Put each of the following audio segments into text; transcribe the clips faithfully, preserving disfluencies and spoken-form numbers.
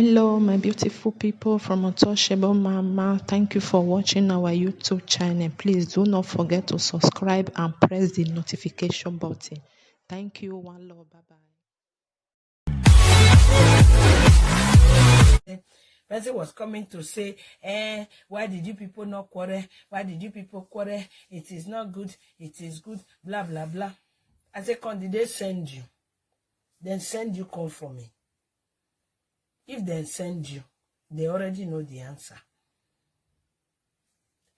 Hello, my beautiful people from Untouchable Mama. Thank you for watching our YouTube channel. Please do not forget to subscribe and press the notification button. Thank you. One love. Bye bye. Person was coming to say, eh, why did you people not quarrel? Why did you people quarrel? It is not good. It is good. Blah, blah, blah. I said, come, did they send you? Then send you come for me. If they send you, they already know the answer.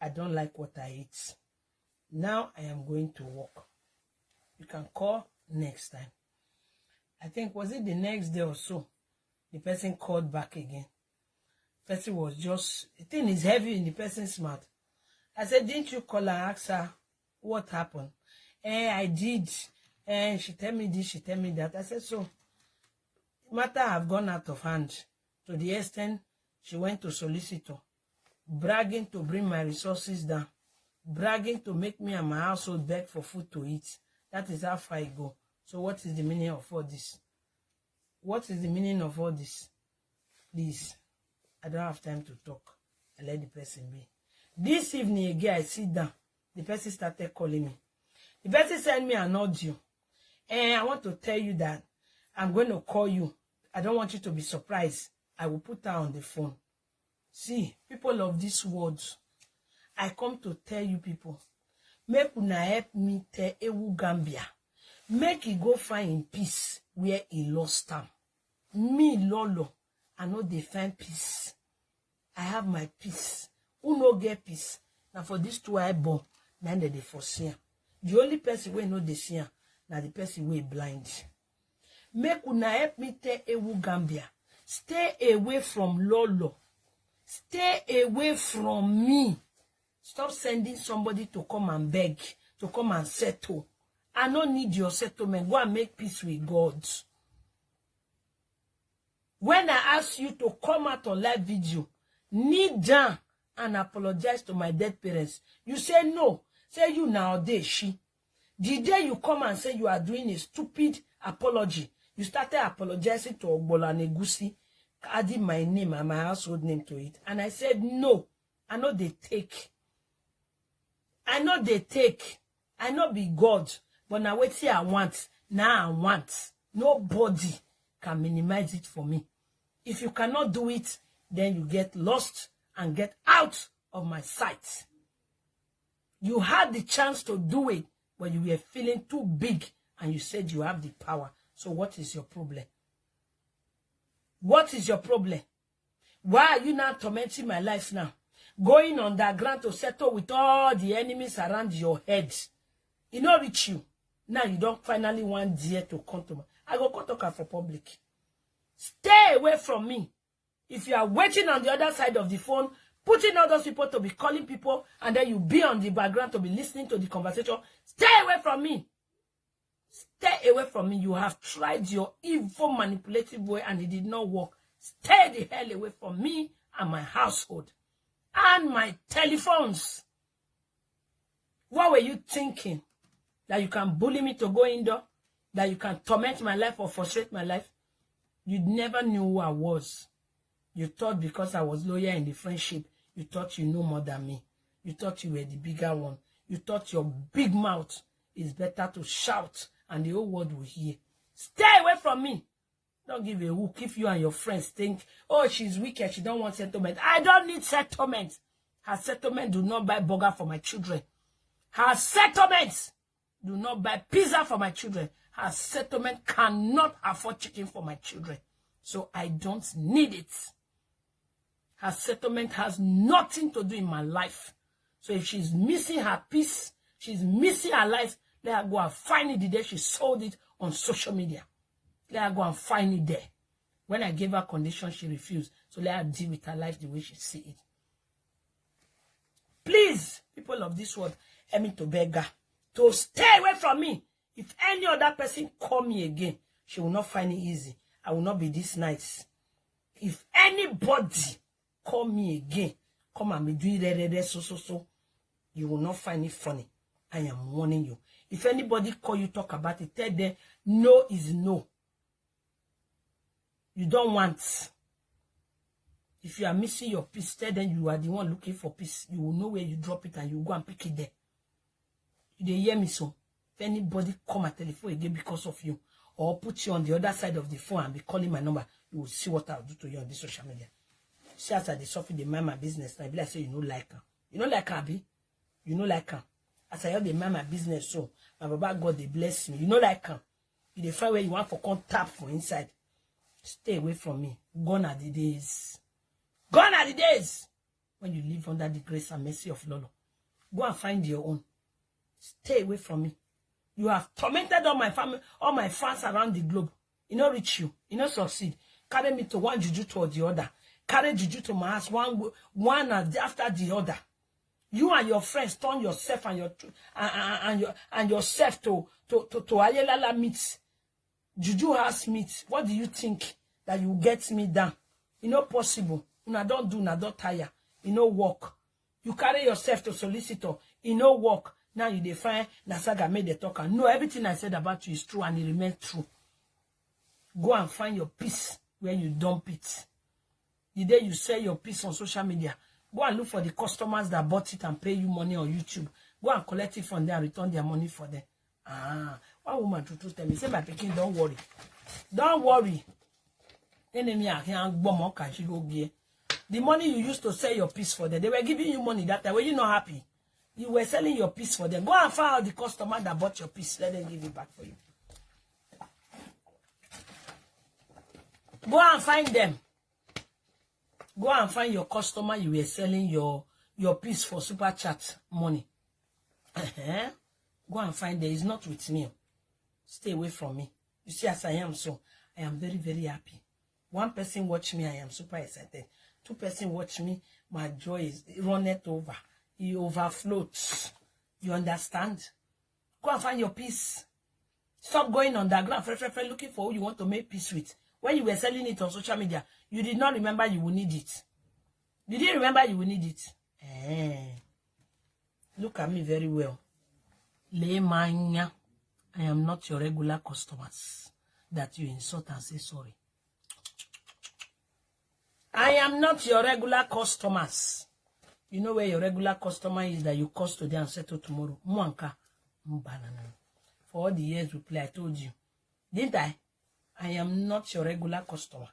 I don't like what I eat. Now I am going to work. You can call next time. I think, was it the next day or so? The person called back again. Person was just, the thing is heavy in the person's mouth. I said, didn't you call and ask her what happened? Eh, I did. Eh, she tell me this, she tell me that. I said, so matter have gone out of hand to the extent she went to solicitor, bragging to bring my resources down, bragging to make me and my household beg for food to eat. That is how far it go. So what is the meaning of all this? What is the meaning of all this? Please, I don't have time to talk. I let the person be. This evening again, I sit down. The person started calling me. The person sent me an audio. And I want to tell you that I'm going to call you. I don't want you to be surprised. I will put her on the phone. See, people of this world, I come to tell you people, make una help me tell Ewu Gambia. Make he go find him peace where he lost am. Me, Lolo, I no dey find peace. I have my peace. Who no get peace? Na for this two eyeball, na dem dey for see am. The only person wey no dey see am, na the person wey blind. Make una help me tell Ewu Gambia. Stay away from Lolo. Stay away from me. Stop sending somebody to come and beg, to come and settle. I no need your settlement. Go and make peace with God. When I ask you to come out on live video, kneel down and apologize to my dead parents, you say no. Say you now dey she. The day you come and say you are doing a stupid apology, you started apologizing to Ogbolo and Egusi, adding my name and my household name to it. And I said, no, I no dey take. I no dey take. I no be God, but na wetin I want, na I want. Nobody can minimize it for me. If you cannot do it, then you get lost and get out of my sight. You had the chance to do it, but you were feeling too big and you said you have the power. So what is your problem? What is your problem? Why are you now tormenting my life now? Going underground to settle with all the enemies around your head. E no reach you. Now you don finally wan dare to come to my, I go come talk am for public. Stay away from me. If you are waiting on the other side of the phone, putting all those people to be calling people, and then you be on the background to be listening to the conversation, stay away from me. Stay away from me. You have tried your evil, manipulative way and it did not work. Stay the hell away from me and my household and my telephones. What were you thinking? That you can bully me to go indoor? That you can torment my life or frustrate my life? You never knew who I was. You thought because I was loyal in the friendship, you thought you know more than me. You thought you were the bigger one. You thought your big mouth is better to shout and the whole world will hear. Stay away from me. Don't give a hook if you and your friends think, oh, she's wicked, she don't want settlement. I don't need settlement. Her settlement do not buy burger for my children. Her settlement do not buy pizza for my children. Her settlement cannot afford chicken for my children. So I don't need it. Her settlement has nothing to do in my life. So if she's missing her peace, she's missing her life, let her go and find it the day she sold it on social media. Let her go and find it there. When I gave her condition, she refused. So let her deal with her life the way she see it. Please, people of this world, help me to beg her to stay away from me. If any other person call me again, she will not find it easy. I will not be this nice. If anybody call me again, come and be doing re, re, re, so, so, so, you will not find it funny. I am warning you. If anybody call you, talk about it, tell them no is no. You don't want. If you are missing your peace, tell them you are the one looking for peace. You will know where you drop it and you go and pick it there. You dey hear me so? If anybody come and telephone again because of you or put you on the other side of the phone and be calling my number, you will see what I'll do to you on this social media. See as I dey suffer, dey mind my business. Now, be like say you no like am. You no like am, abi? You no like am. As I just dey mind my business so, my Baba God dey bless me. You no like am. You dey find where you want for come tap for inside. Stay away from me. Gone are the days. Gone are the days when you live under the grace and mercy of Lolo. Go and find your own. Stay away from me. You have tormented all my family, all my fans around the globe. E no reach you. E no succeed. Carry me to one juju to the other. Carry juju to my house, one go- one after the other. You and your friends turn yourself and your and, and, and your and yourself to to to, to Ayelala meat. Juju house meat. What do you think that you get me down? E no possible. Una don do, una don tire. E no work. You carry yourself to solicitor. E no work. Now you dey find na saga make dey talk am. No, everything I said about you is true and it remains true. Go and find your peace where you dump it. The day you sell your peace on social media, go and look for the customers that bought it and pay you money on YouTube. Go and collect it from them and return their money for them. Ah, one woman true true tell me, say, "My pikin, don't worry. Don't worry. Enemy, I can't go more cash go gear. The money you used to sell your peace for them, they were giving you money that time. Were you not happy? You were selling your peace for them. Go and find out the customer that bought your peace. Let them give it back for you. Go and find them. Go and find your customer you were selling your your peace for super chat money. Uh-huh. Go and find them. It's not with me. Stay away from me. You see, as I am so, I am very, very happy. One person watch me, I am super excited. Two person watch me, my joy is runneth over. It overflows. You understand? Go and find your peace. Stop going underground, fre, fre, fre, looking for who you want to make peace with. When you were selling it on social media, you did not remember you will need it. Did you remember you will need it? Eh. Look at me very well. Lee m anya, I am not your regular customers that you insult and say sorry. I am not your regular customers. You know where your regular customer is that you curse today and settle tomorrow. Mwanka. Mbanana. For all the years we play, I told you. Didn't I? I am not your regular customer.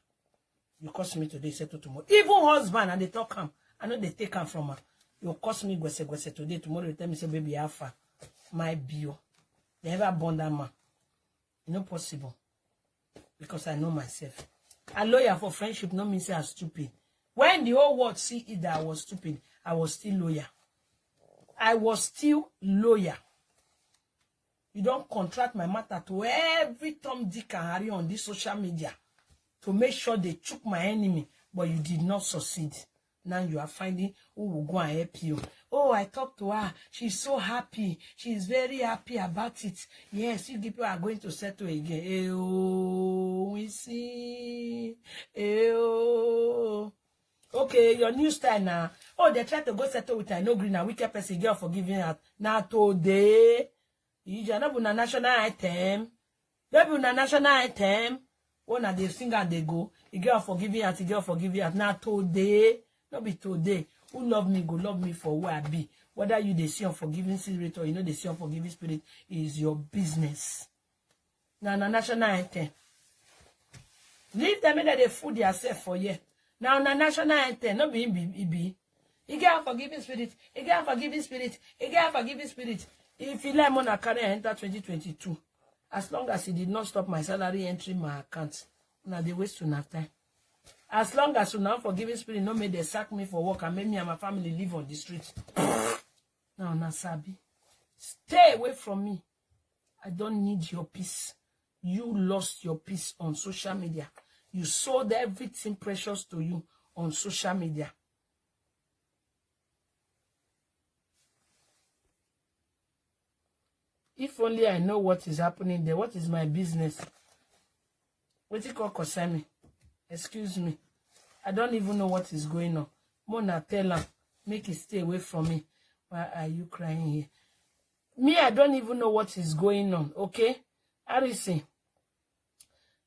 You curse me today, settle tomorrow. Even husband, and they talk am. I know they take am from her. You curse me, gwese, gwese today, tomorrow you tell me, say, "Baby, how far?" My bio. They ever born that man. E no possible. Because I know myself. A lawyer for friendship no mean say I stupid. When the whole world see it that I was stupid, I was still loyal. I was still loyal. You don't contract my matter to every Tom, Dick, and Harry on this social media to make sure they chook my enemy, but you did not succeed. Now you are finding who will go and help you. "Oh, I talked to her. She's so happy. She's very happy about it." Yes, you people are going to settle again. Eh, oh, we see. Eh, oh. Okay, your new style now. Oh, they try to go settle with her. No green and wicked person, girl forgiving her. Now today, you just not na national item. No be na national item. When I dey sing and they go, e get unforgiving heart, e get unforgiving heart. Now today, no be today. Who love me go love me for who I be. Whether you dey see unforgiving spirit or you know dey see unforgiving spirit is your business. Now na national item. Leave them, make dem dey fool theirself for here. Now na national item, no be him be e be. E get unforgiving spirit. E get unforgiving spirit. E get unforgiving spirit. If you like, una carry am enter twenty twenty-two. As long as he did not stop my salary entry my account, una dey waste una time. As long as una unforgiving spirit no make dem sack me for work and make me and my family live on the street. Now una sabi. Stay away from me. I don't need your peace. You lost your peace on social media. You sold everything precious to you on social media. If only I know what is happening there. What is my business? Wetin come concern me? Excuse me. I don't even know what is going on. Make una tell am, make e stay away from me. Why are you crying here? Me, I don't even know what is going on, okay? Harrison.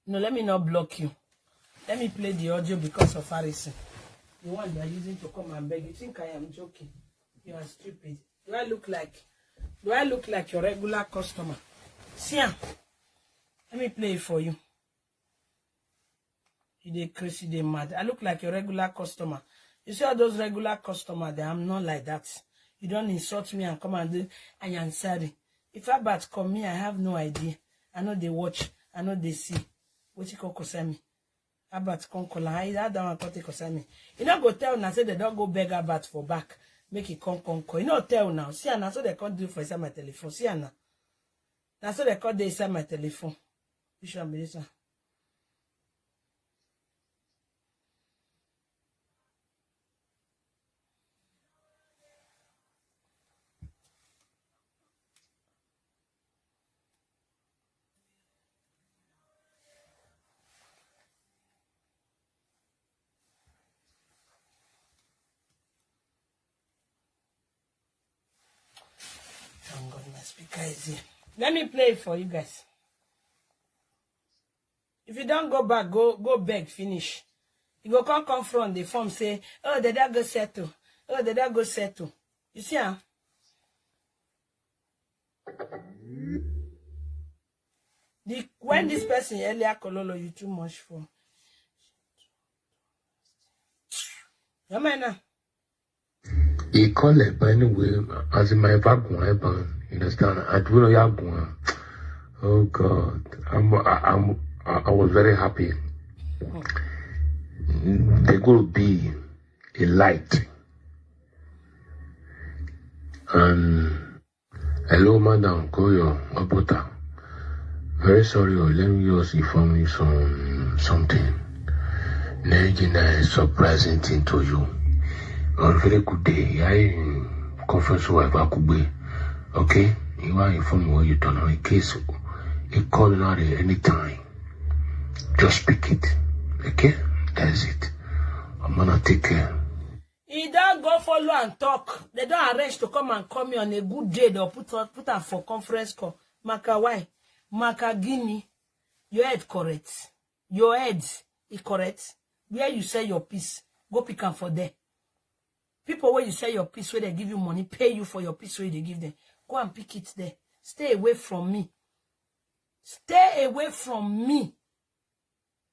No, let me not block you. Let me play the audio because of Harrison. The one they are using to come and beg. You think I am joking? You are stupid. Do I look like, do I look like your regular customer? See am. Let me play it for you. You dey crazy, you dey mad. I look like your regular customer. You see all those regular customer, they, I'm not like that. You don't insult me and come and do, I am sorry. If Albert come, me, I have no idea. I know they watch, I know they see. What you call concern me? Albert come call am. How that one come take concern me? You no go tell una say they don't go beg Albert for back. Make it come, come, come. You no tell now. See, and so they can't do for inside my telephone. See, and now. Now so they call they inside my telephone. Which one be this one? Thank God my speaker is here. Let me play it for you guys. If you don't go back, go, go beg, finish. You go come, come front the form, say, "Oh, did I go settle? Oh, did I go settle?" You see, huh? The, when this person earlier Kololo, you too much for. Am I now? He called it, but anyway, as in my back, you understand? I do know you. Oh God, I'm, I, I'm, I was very happy. They gonna be a light. And hello, madam, call your Abuta. Very sorry, oh, let me just inform you some something. Now, a surprising thing to you. On a very good day, I in conference with Akugbe. Okay? You are informed what you turn on in case he call you at any time. Just pick it. Okay? That's it. I'm gonna take care. He don't go follow and talk. They don't arrange to come and call me on a good day. They'll put on, put am for conference call. Maka, why? Maka, Guinea, your head correct. Your head is correct. Where you sell your piece, go pick am for there. People where you sell your piece, where they give you money, pay you for your piece, where they give them. Go and pick it there. Stay away from me. Stay away from me.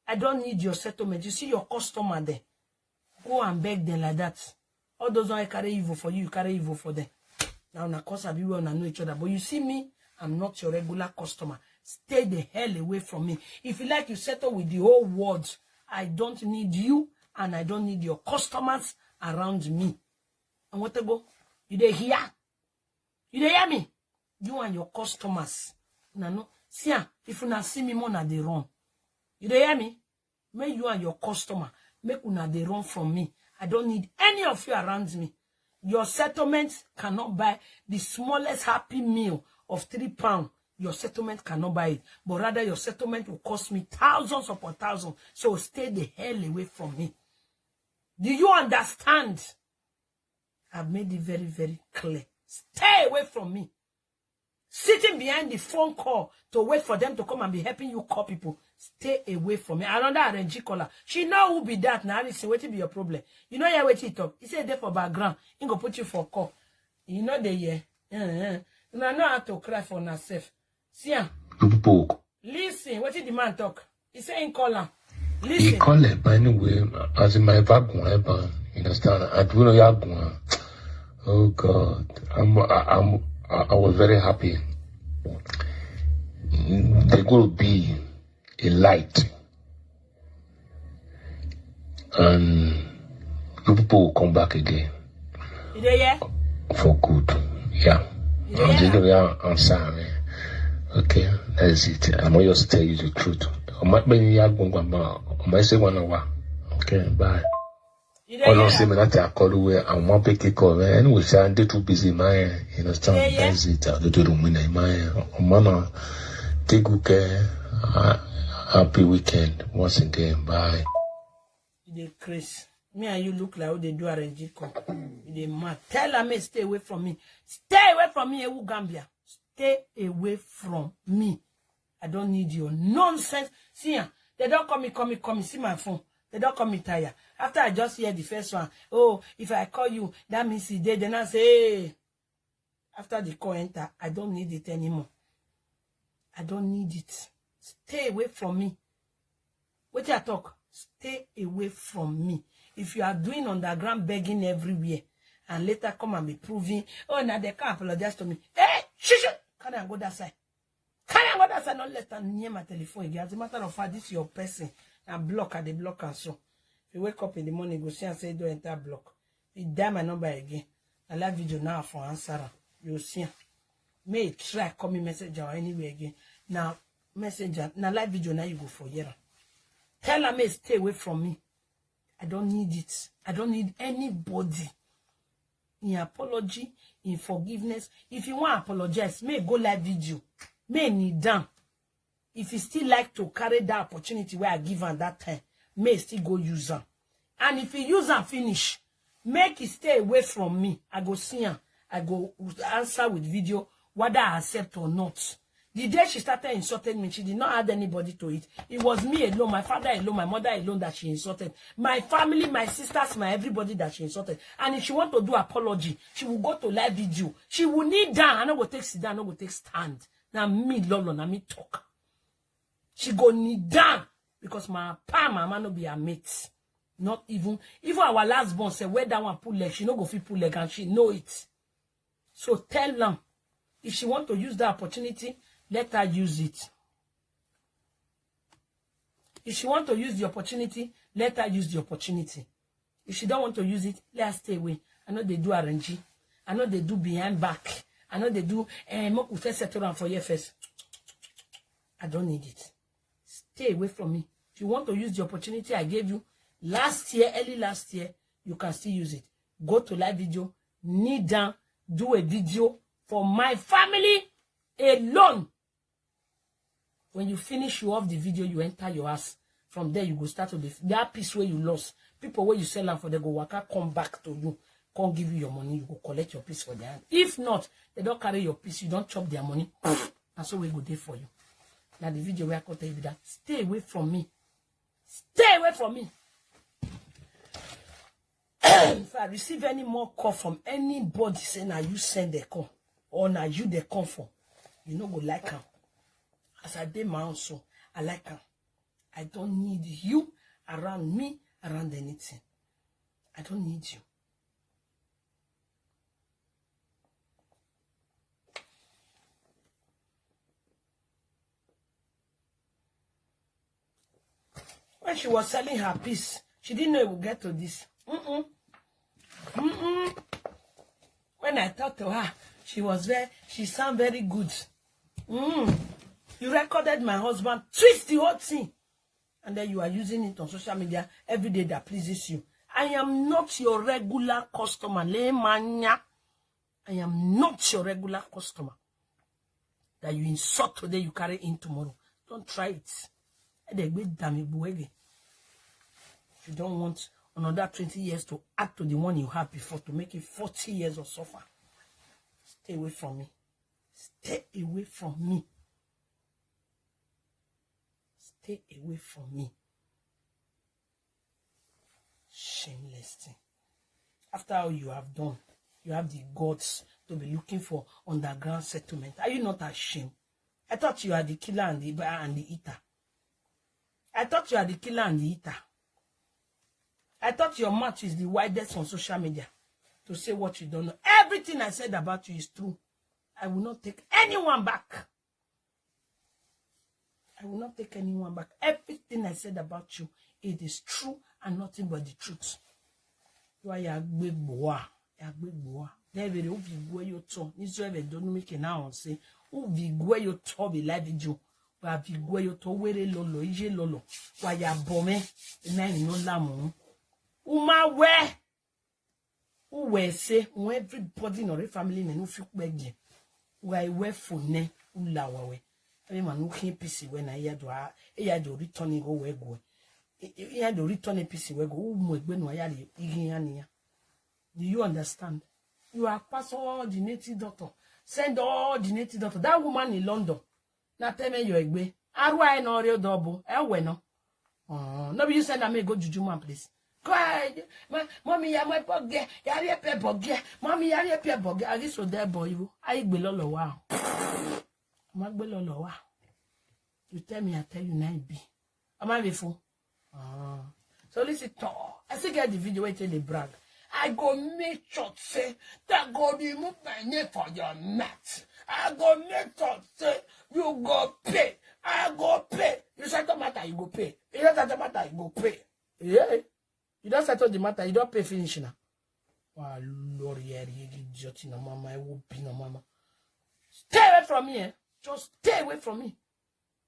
I don't need your settlement. You see your customer there. Go and beg them like that. All those one I carry evil for you, you carry evil for them. Now, na cause I be well, I know each other. But you see me, I'm not your regular customer. Stay the hell away from me. If you like, you settle with the whole world. I don't need you, and I don't need your customers around me. And what to go? You dey hear? You dey hear me? You and your customers. Una no see am. If una see me, more na dey run. You dey hear me? Make you and your customer, make una dey run from me. I don't need any of you around me. Your settlement cannot buy the smallest Happy Meal of three pound. Your settlement cannot buy it. But rather, your settlement will cost me thousands upon thousands. So stay the hell away from me. Do you understand? I've made it very, very clear. Stay away from me. Sitting behind the phone call to wait for them to come and be helping you call people. Stay away from me. Another R N G caller. She know who be that now. Listen, wetin be your problem? You know, yeah, wetin he talk. He said, "There for background. He go put you for call." You know, they, yeah. Uh-huh. You know how to cry for yourself. See am. You people. Listen, wetin the man talk? He say he call am. He Listen. Call it, but anyway, as in my back, you understand? I do know you. Oh God, I'm, I, I'm, I I was very happy. They gonna be a light, and you people will come back again You dey hear? For good. Yeah. You dey I'm hear? just gonna answer. Man. Okay, that's it. I'm gonna just tell you the truth. I might be in Yagbongba, I might say one hour. Okay, bye. You dey Oh no, hear? Say me that I call you. I want pick a call, man. Anyway, say I'm too busy, man. You understand? Yeah, yeah. That's it. I don't do the money, man. Oh, mama, take good care. Uh, happy weekend once again. Bye. You dey craze. Me and you look like who they do R N G call. You dey mad. Tell her, me, stay away from me. Stay away from me, Ewu Gambia. Stay away from me. I don't need your nonsense. See, ah, they don't call me, call me, call me. See my phone. They don't call me tire. After I just hear the first one, "Oh, if I call you, that means he did." Then I say, "Hey." After the call enter, I don't need it anymore. I don't need it. Stay away from me. What I talk? Stay away from me. If you are doing underground begging everywhere, and later come and be proving, "Oh, now they can't apologize to me." Hey, shush, shush. Can I go that side? Can I go that side? Not let them near my telephone again. As a matter of fact, this is your person. I block, I dey block and so. If you wake up in the morning, go see and say, "Don't enter block." You die my number again. I live video now for answer am. You see am. May try call me messenger or anywhere again. Now, messenger, now live video now you go for here. Tell her may stay away from me. I don't need it. I don't need anybody. In apology, in forgiveness. If you want apologize, may go live video. May kneel down. If he still like to carry that opportunity where I give am that time, may still go use am. And if he use am finish, make he stay away from me. I go see am. I go answer with video whether I accept or not. The day she started insulting me, she did not add anybody to it. It was me alone, my father alone, my mother alone that she insulted. My family, my sisters, my everybody that she insulted. And if she want to do apology, she will go to live video. She will kneel down. I no go take sit down, I no go take stand. Now me, Lolo, now me talk. She go kneel down because my pa, my mama no be her mate. Not even, even our last born say where that one pull leg, she no go fit pull leg and she know it. So tell them, if she want to use that opportunity, let her use it. If she want to use the opportunity, let her use the opportunity. If she don't want to use it, let her stay away. I know they do R N G. I know they do behind back. I know they do, eh, make we first settle am for here first. I don't need it. Stay away from me. If you want to use the opportunity I gave you last year, early last year, you can still use it. Go to live video, kneel down, do a video for my family alone. When you finish, you off the video, you enter your house. From there, you go start to the, that piece where you lost. People where you sell am for, they go waka come back to you, come give you your money, you go collect your piece for their hand. If not, they don't carry your piece, you don't chop their money. And so we go there for you. Now the video where I come tell you that. Stay away from me. Stay away from me. If I receive any more call from anybody say na you send the call or na you the call for, you no go like am. As I dey my own so, I like am. I don't need you around me, around anything. I don't need you. When she was selling her piece, she didn't know it would get to this. Mm-mm. Mm-mm. When I talked to her, she was very, she sound very good. Mm. You recorded my husband, twist the whole thing. And then you are using it on social media every day that pleases you. I am not your regular customer. Lemanya. I am not your regular customer that you insult today, you carry in tomorrow. Don't try it. Edegbe dami buwege. If you don't want another twenty years to add to the one you have before to make it forty years of suffer, stay away from me. Stay away from me. Stay away from me. Shameless thing. After all you have done, you have the guts to be looking for underground settlement. Are you not ashamed? I thought you are the killer and the, and the eater. I thought you are the killer and the eater. I thought your mouth is the widest on social media to say what you don't know. Everything I said about you is true. I will not take anyone back. I will not take anyone back. Everything I said about you, it is true and nothing but the truth. You are Yagbe Boa. Yagbe Boa. David, who be where you talk? Israel, don't make it now say, who be where you talk be live video. But be where you talk, where lolo, ije lolo. Why ya bome? Ina ino lamu. Uma where? Who were say, when everybody in our family, men who feel begin. Why where for ne? Ula wawe. Every man who came pissy when I had to, I had to return go where go. I had to return a pissy where go. Who more when I had it, igin ania. Do you understand? You are pass all the native doctor. Send all the native doctor. That woman in London. Now tell me your egbe. Arwa no real double. Ewe no. Uh, no be you send am make go juju man place. Cry, my mommy, ya my buggy, ya repair buggy, mommy, ya repair buggy. I used to there boy you. I gbe lolo wa. Ma gbe lolo wa. You tell me, I tell you, nine be. Am I faithful? Ah. So listen to, I still get the video where they brag. I go make sure say that God remove my name for your mouth. I go make sure say you go pay. I go pay. You settle matter, you go pay. You don't settle matter, you go pay. Yeah. You don't settle the matter, you don't pay finish now. Wow, Lord, yeah, you idiot in mama, I will be no mama. Stay away from me, eh? Just stay away from me.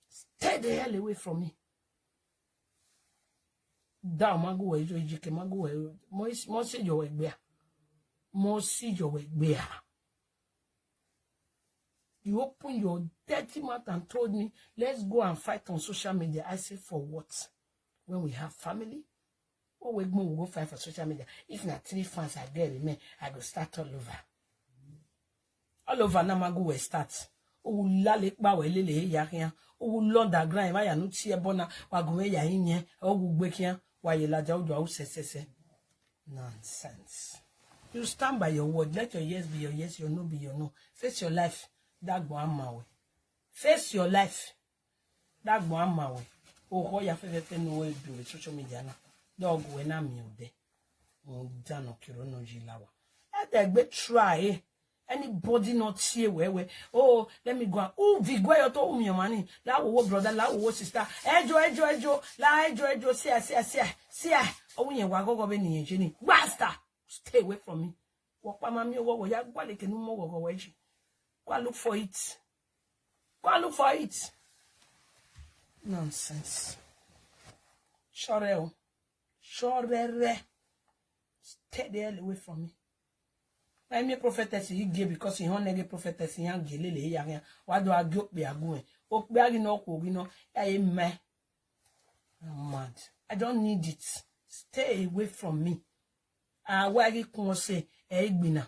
Stay the hell away from me. Down, mago, eh, you can mago, eh, mo is, mo see your way, bear. Mo see your way, bear. You open your dirty mouth and told me, let's go and fight on social media. I said, for what? When we have family? Oh, we go, we go fight for social media. If na three fans I get remain, I go start all over. All over now, mago will start. Oh, la le pa we le le ya kian. Oh, Lord, the grind, why you not here, bona, wa go ya in ye, oh, we break here, why you la jau jau se se se. Nonsense. You stand by your word. Let your yes be your yes, your no be your no. Face your life. That go on my way. Face your life. That go on my way. Oh, ho ya fe fe fe no way do with social media now. Dog we na mi ode. Oh, dano kiro no jilawa. Let that be try. Anybody not here where where. Oh, let me go. Oh, vi go yo to umi your money. La wo brother, la wo sister. Ejo, ejo, ejo. La ejo, ejo. See, see, see, see. Oh, we wa go go be ni jenny. Basta. Stay away from me. Walk by my me wo ya go like no more go go. Go and look for it. Go and look for it. Nonsense. Shoreo. Shorere. Stay the hell away from me. I mean prophetess he gave because he only gave prophetess he and gelele ya ya. Why do I go be a going? Okbe agi no ko gi no. I am mad. I don't need it. Stay away from me. Ah, why you come say, hey, Gbina?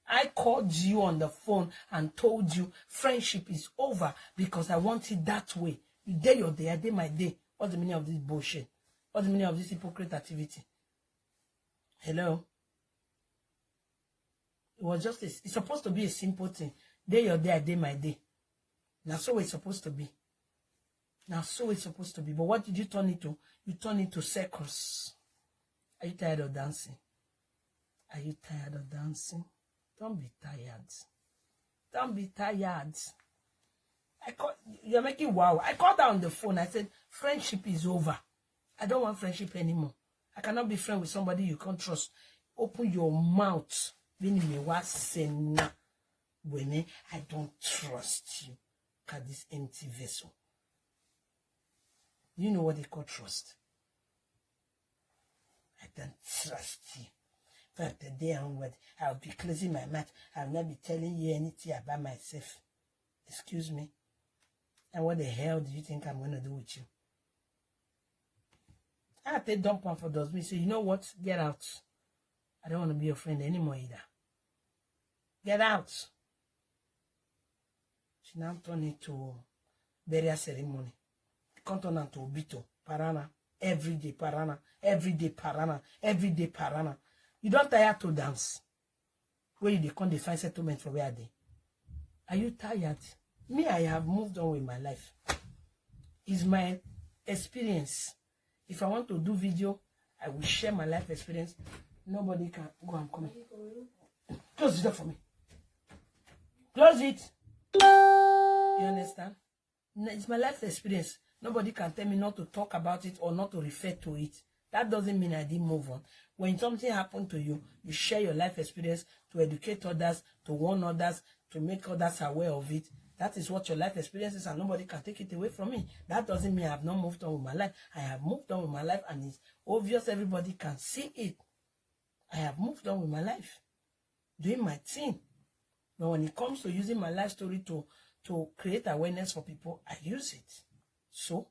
I called you on the phone and told you friendship is over because I want it that way. You day your day, I day my day. What's the meaning of this bullshit? What's the meaning of this hypocrite activity? Hello? It was just a, it's supposed to be a simple thing. Day your day, I day my day. Now so it's supposed to be. Now so it's supposed to be. But what did you turn it to? You turn it to circus. Are you tired of dancing? Are you tired of dancing? Don't be tired. Don't be tired. I call, you're making wow. I called her on the phone. I said, friendship is over. I don't want friendship anymore. I cannot be friend with somebody you can't trust. Open your mouth. Bini me wa sena. When I don't trust you. Look at this empty vessel. Do you know what they call trust? I don't trust you. From today onward, I'll be closing my mouth. I'll not be telling you anything about myself. Excuse me. And what the hell do you think I'm going to do with you? I take dump one for does me. So you know what? Get out. I don't want to be your friend anymore either. Get out. She now turn it to burial ceremony. Come turn am to obito, parana. Every day, parana. Every day, parana. Every day, parana. You don't tire to dance. Where you dey come dey find settlement for where I dey? Are you tired? Me, I have moved on with my life. It's my experience. If I want to do video, I will share my life experience. Nobody can go and come. Close the door for me. Close it. You understand? N-, it's my life experience. Nobody can tell me not to talk about it or not to refer to it. That doesn't mean I didn't move on. When something happened to you, you share your life experience to educate others, to warn others, to make others aware of it. That is what your life experience is, and nobody can take it away from me. That doesn't mean I have not moved on with my life. I have moved on with my life, and it's obvious, everybody can see it. I have moved on with my life, doing my thing. But when it comes to using my life story to, to create awareness for people, I use it. So,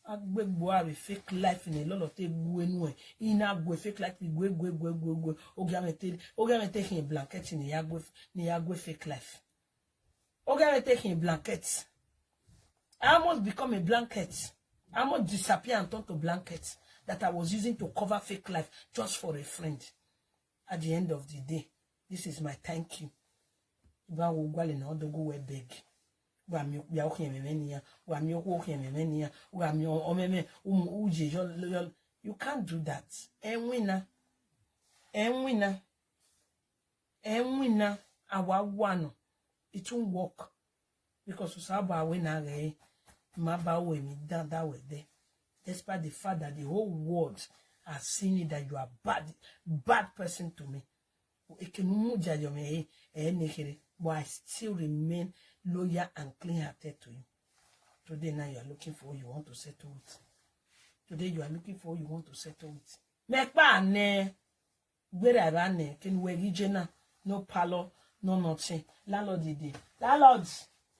agbegbo are fake life in a lot of things. Gwe nwe. Ina gwe fake life. Gwe, gwe, gwe, gwe, gwe. Oge ame te, oge ame te hin blanket ni ya gwe, ni ya gwe fake life. Oge ame te hin blanket. I almost become a blanket. Amo disappear and turn to blanket that I was using to cover fake life just for a friend. At the end of the day, this is my thank you. Iba wo gwale na odogo we beg. Wa mi ya okin meme niya. Wa mi oku okin meme niya. Wa mi o meme um uje yo yo. You can't do that. Enwina. Enwina. Enwina. Awa wano. It won't work. Because usaba we na re. Maba we mi dan that way there. Despite the fact that the whole world has seen it that you are bad, bad person to me. Ekenumu jayo me eh, eh, nekere. But I still remain loyal and clean-hearted to you. Today now you are looking for who you want to settle with. Today you are looking for who you want to settle with. Mekpa ne. Gbera rane. Can we regional? No parlor, no nothing. Landlord is there. Landlord.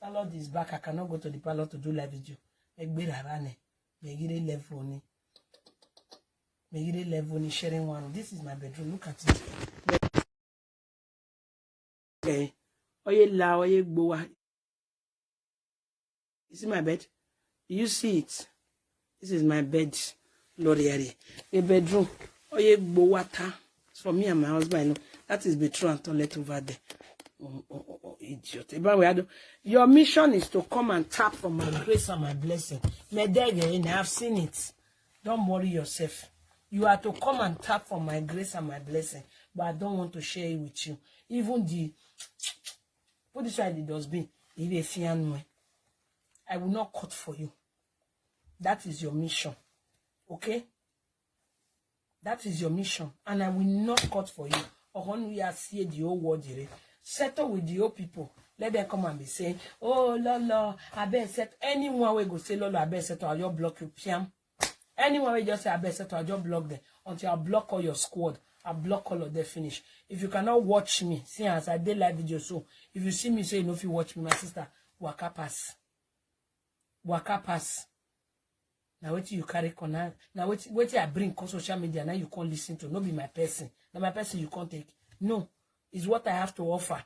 Landlord is back. I cannot go to the parlor to do live video. Egbera rane. Megire level ni. Megire level ni sharing one. This is my bedroom. Look at it. Okay. Oye la, oye gbowa. You see my bed? You see it? This is my bed. Loriari. The bedroom. Oye gbowata. It's for me and my husband. You know. That is bedroom and toilet over there. Oh, oh, oh, oh, idiot. Eba we ado. Your mission is to come and tap for my grace and my blessing. Medege, I've seen it. Don't worry yourself. You are to come and tap for my grace and my blessing, but I don't want to share it with you. Even the put this side the dustbin. If you fear me, I will not cut for you. That is your mission. Okay? That is your mission, and I will not cut for you. Ohonu ya see the whole world. Settle with the old people. Let them come and be saying, "Oh, Lolo, I bet set anyone we go say Lolo, I bet set, I'll just block you, piam." Anyone we just say, "I bet set, I'll just block them until I block all your squad. I block all of them finish." If you cannot watch me, see as I did live video, so if you see me say you know if you watch me, my sister, waka pass. Waka pass. Now what you carry corner? Now what what I bring on social media? Now you can't listen to. No be my person. Now my person you can't take. No, is what I have to offer.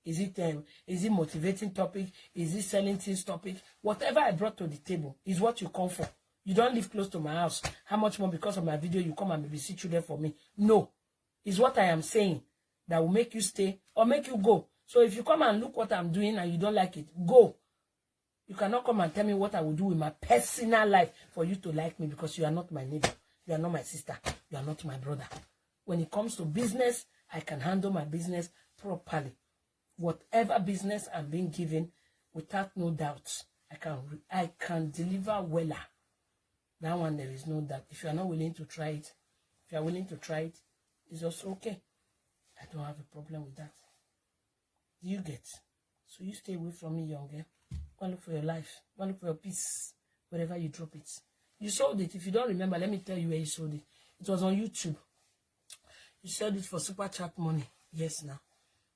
Is it um, is it motivating topic? Is it selling things topic? Whatever I brought to the table is what you come for. You don't live close to my house. How much more because of my video you come and babysit children for me? No, is what I am saying that will make you stay or make you go. So if you come and look what I'm doing and you don't like it, go. You cannot come and tell me what I will do with my personal life for you to like me, because you are not my neighbor. You are not my sister. You are not my brother. When it comes to business, I can handle my business properly. Whatever business I'm being given, without no doubt, I can I can deliver weller. That one, there is no doubt. If you are not willing to try it, if you are willing to try it, it's also okay. I don't have a problem with that. Do you get? So you stay away from me, young girl. Go and look for your life. Go and look for your peace wherever you drop it. You sold it. If you don't remember, let me tell you where you sold it. It was on YouTube. You sold it for super chat money. Yes, now.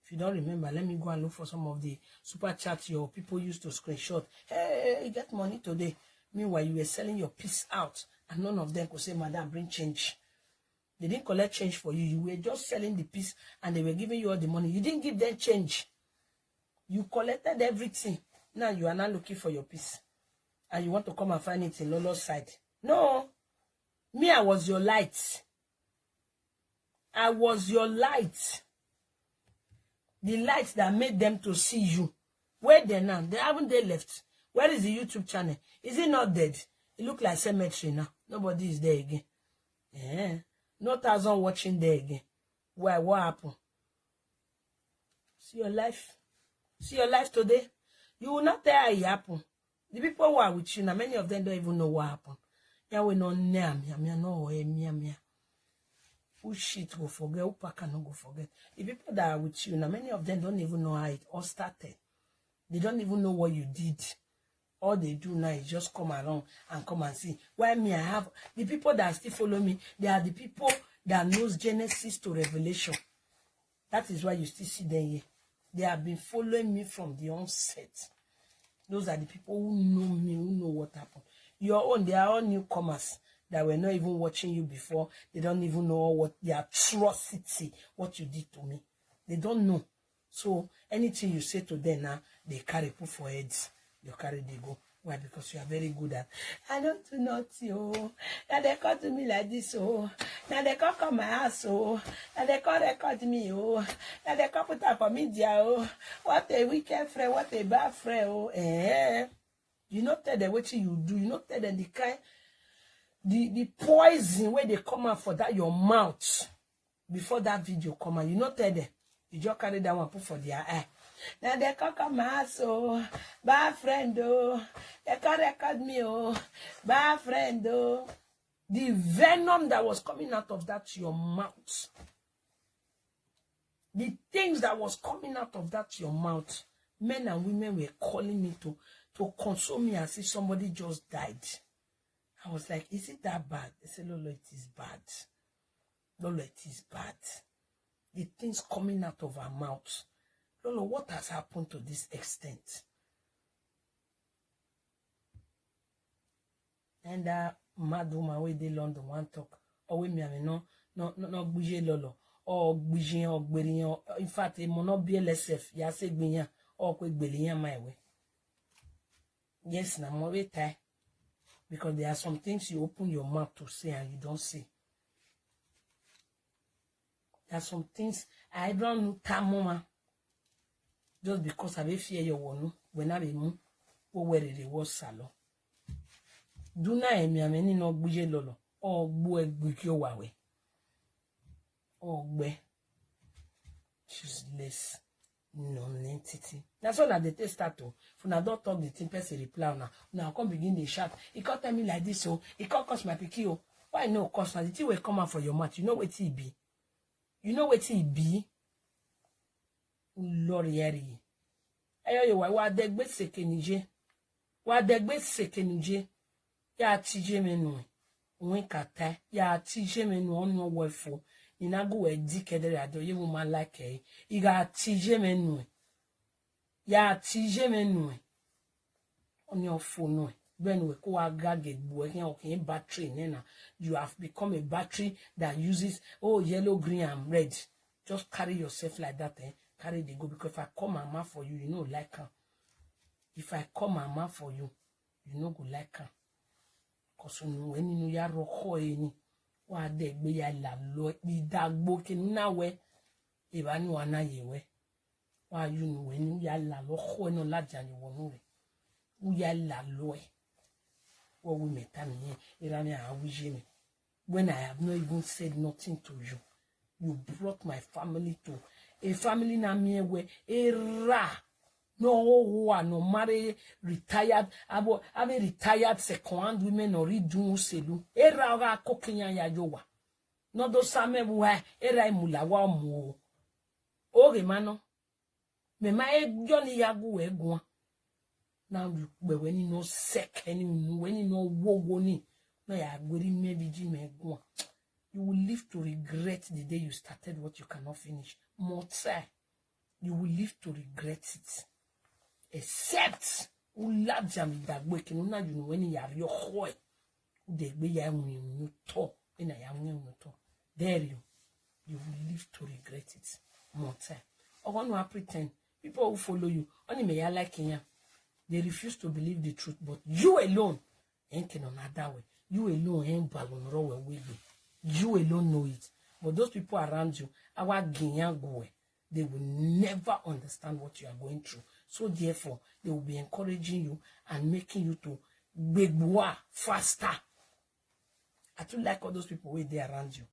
If you don't remember, let me go and look for some of the super chats your people used to screenshot. Hey, you get money today. Meanwhile, you were selling your peace out, and none of them could say, "Madam, bring change." They didn't collect change for you. You were just selling the peace, and they were giving you all the money. You didn't give them change. You collected everything. Now you are not looking for your peace. And you want to come and find it in Lolo's side. No. Me, I was your light. I was your light. The light that made them to see you. Where they now? They haven't they left? Where is the YouTube channel? Is it not dead? It look like cemetery now. Nobody is there again. Eh? No thousand watching there again. Why? What happened? See your life. See your life today. You will not tell how it happened. The people who are with you now, many of them don't even know what happened. Yeah, we know nyam, nyam, nyam, no, eh, nyam, nyam. Who shit go forget, who pack no go forget. The people that are with you now, many of them don't even know how it all started. They don't even know what you did. All they do now is just come around and come and see. Why me, I have the people that still follow me, they are the people that knows Genesis to Revelation. That is why you still see them here. They have been following me from the onset. Those are the people who know me, who know what happened. Your own, they are all newcomers that were not even watching you before. They don't even know what the atrocity, what you did to me. They don't know. So anything you say to them now, they carry put for heads. They carry, they go. Why? Because you are very good at, I don't do nothing, oh. Now they come to me like this, oh. Now they come come my house, oh. Now they come record me, oh. Now they come put up for media, oh. What a wicked friend, what a bad friend, oh. Eh. You not tell them what you do. You not tell them the kind, the, the poison where they come out for that your mouth before that video come out. You not tell them. You just carry that one, put for their eye. Now they come come my house, oh. Bad friend, oh. They come record me, oh. Bad friend, oh. The venom that was coming out of that your mouth, the things that was coming out of that your mouth, men and women were calling me to, to console me as if somebody just died. I was like, "Is it that bad?" They said, "Lolo, it is bad. Lolo, it is bad." The things coming out of her mouth. Lolo, what has happened to this extent? And that mad woman wey dey London wan talk. Or wey me, I mean, no, no, no, no, gbuje Lolo. Or gbuje, or gberiyan. In fact, e mo no be L S F. Ya say gbiyan. Or kwe gbeliyan my way. Yes, na mo we tie. Because there are some things you open your mouth to say and you don't say. There are some things I don't know, ta mama. Just because I be fear your one, when I be mu, what where it was salo. Do na emi ameni no gbuje Lolo. Or gbu egbu ki o wa we. Or gbe. Useless nonentity. That's all that they take start to. If una don talk the thing, person reply una. Una come begin dey shout. He come tell me like this, oh. He come curse my pikin, oh. Why no curse na? The thing will come out for your mouth. You know what he be. You know what he be. Lord, yeri. Ayo, yo, wa, wa degbe seke nije. Wa degbe seke nije. Ya tije menu. Wen kata. Ya tije menu onu wefo. Inagu we di kedere ado ye woman like e. Iga tije menu. Ya tije menu. Oni ofo no. When we ko aga ge gbu e, okay, battery nena. You have become a battery that uses, oh, yellow, green, and red. Just carry yourself like that, eh? Carry the go, because if I call mama for you, you know like am. If I call mama for you, you no go like am. Cause unu we ninu ya roko eni. Wa degbe ya la lo, idagbo kinu na we. Eba ni wa na ye we. Wa you know when you ya la lo ho no la jan you wonu re. U ya la lo e. What we me tell me, era me a wije me. When I have not even said nothing to you, you brought my family to a family na me we era. No, who are no marry retired, abo, have a retired second hand women or read do selu. Era ga cooking ya yowa. No do same we era imula wa mo. Oge mano. Me ma e yo ni ya gu we gwa. Now you we when you no sek any, when you no wo wo ni. No ya gweri me bi ji me gwa. You will live to regret the day you started what you cannot finish. Motse, you will live to regret it. Except u la jam idagbo kinu na you know when ya ri oho e. U degbe ya mu mu to, ina ya mu mu to. There you, you will live to regret it. Motse. Ogo no pretend. People who follow you, only me ya like him. They refuse to believe the truth, but you alone ain't can another way. You alone ain't balon rowe. You alone know it. But those people around you, our Ginyan Gwe, they will never understand what you are going through. So therefore, they will be encouraging you and making you to gbegboa faster. I too like all those people wey dey around you.